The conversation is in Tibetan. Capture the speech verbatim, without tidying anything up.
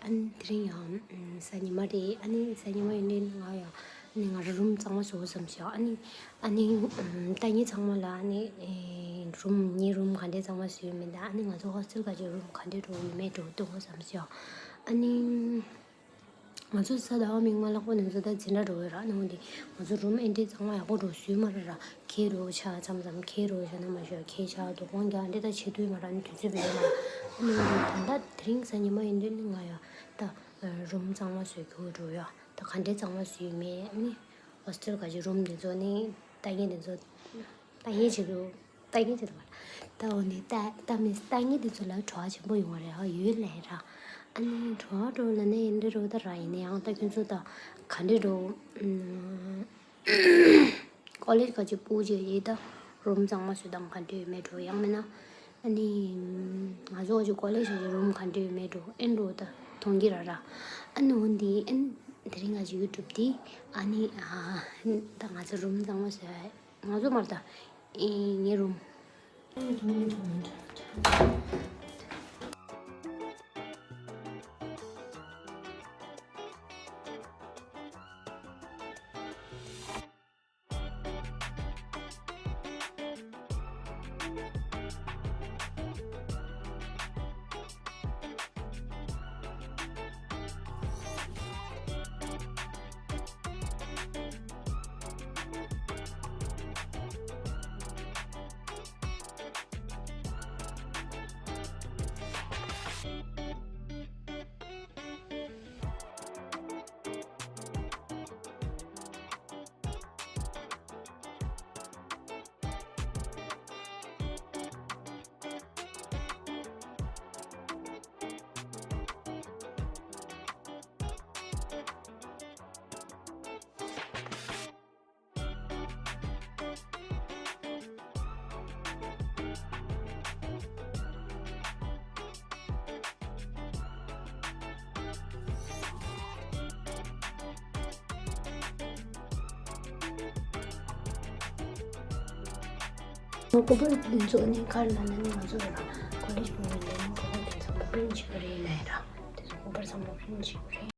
དེ་རིང་ཡང་གཟའ་ཉི་མ་རེད། ཨ་ནི་གཟའ་ཉི་མ་ཡིན་དུས་ང་ཡང་ཨ་ནི་ང་རང་རུམ་གཙང་མ་བཟོ་བསམ་ཞིག་ཨ་ནི་ཨ་ནི་ལྟ་མཁན་ཚང་མ་ལ་ཨ་ནི་རུམ་ངའི་རུམ་ག་འདྲས་གཙང་མ་བཟོས་ཡོད་མེད་དང་། ཨ་ནི་ང་ཚོ་ཧོ་སི་ཊེལ་ག་ཅིག་རུམ་ག་འདྲས་འགྲོ་ཡོད་མེད་འགྲོ་སྟོན་དགོས་བསམ་ཞིག་ཨ་ནི། ང་ཚོ་གཟའ་ཟླ་བ་མིག་དམར་ལྷག་པ་ནས་ཚོ་ད་འཛིན་གྲྭ་འགྲོ་གི་ར། ཨ་ནི་འོན་ཏེ་ང་ཚོ་རུམ་ཨེ་འདྲས་གཙང་མ་ཡག་པོ་འགྲོ་བཟོས་མ་ར་ར། ཁེ་རུ་ཆ་མཚམས་མཚམས་ཁེ་རུ་ཆ་ན་མ་ཞོ་ཁེ་ཆ་དོ་དགོང་རྒྱ་འདྲས་ད་ཆེ་དུས་མ་ར་ནི་དུས་ཚོད་བེད་མ། ཨ་ནི་འོན་ཏེ་ད་ལྟ་དེ་རིང་གཟའ་ཉི་མ་ཡིན་དུས་ནི་ང་ཡ་ད་རུམ་གཙང་མ་བཟོས་ཁུ་འགྲོ་ཡ། ད་ག་འདྲས་གཙང་མ་བཟོས་མེད་ཨ་ནི། ཧོ་སི་ཊེལ་ག་ཅིག་རུམ་འདི་ཚོ་ནི་ལྟ་མཁན་འདི་ཚོ་ལྟ་མཁན་ཆེད་དུ་ལྟ་མཁན་ཆེད་དུ་མ་ལྟ་འོ་ནི་ལྟ་ལྟ་མི་ལྟ་མཁན་འདི་ཚོ་ལ་བྲོ་བ་ཆེན་པོ་ཡོང་བ་རེད། ཧ་ཡོད་ལས་ར། ཨ་ནི་བྲོ་བ་འགྲོ་ལ་ནི་ཡིན་འདྲ་རོ་ད་ར་ཡིན་ནའང་ད་ཁྱོད་ཚོ་ད་ག་འདྲ་རོ། ཀོ་ལེཇ་ག་ཅིག་སྤུ་རྒྱལ་ཡིན་ད་རུམ་གཙང་མ་བཟོས་དང་ག་འདྲ་ཡོད་མེད་འགྲོ་ཡང་མིན་ན། ཨ་ནི་ང་ཚོ་ག་ཅིག་ཀོ་ལེཇ་ག་ཅིག་རུམ་ག་འདྲ་ཡོད་མེད་འགྲོ་ཨེ་འགྲོ་ད་མཐོང་གི་ར་ར། ཨ་ནི་འོ་འདི་ཨེ་དེ་རིང་ང་ཅིག་ཡུ་ཊུབ་དེ་ཨ་ནི་ད་ང་ཚོ་རུམ་གཙང་མ་བཟོས། ང་ཚོ་མར་ད་ཨེ་ངའི་རུམ། ང་ཀོ་པར་འདི་ཚོ་ནི་ག་རེ་ལབ་ན་ནི་ང་ཚོ་ར་ཀོ་ལེཇ་སྤུ་གུ་ཡིན་ནའང་ཀོ་པར་དེ་ཚོ་པི་རིན་ཊི་བྱེད་ཀྱི་རེད་ལབ་ར། དེ་ཚོ་ཀོ་པར་ཚང་མ་པི་རིན་ཊི་བྱེད་ཀྱི་རེད།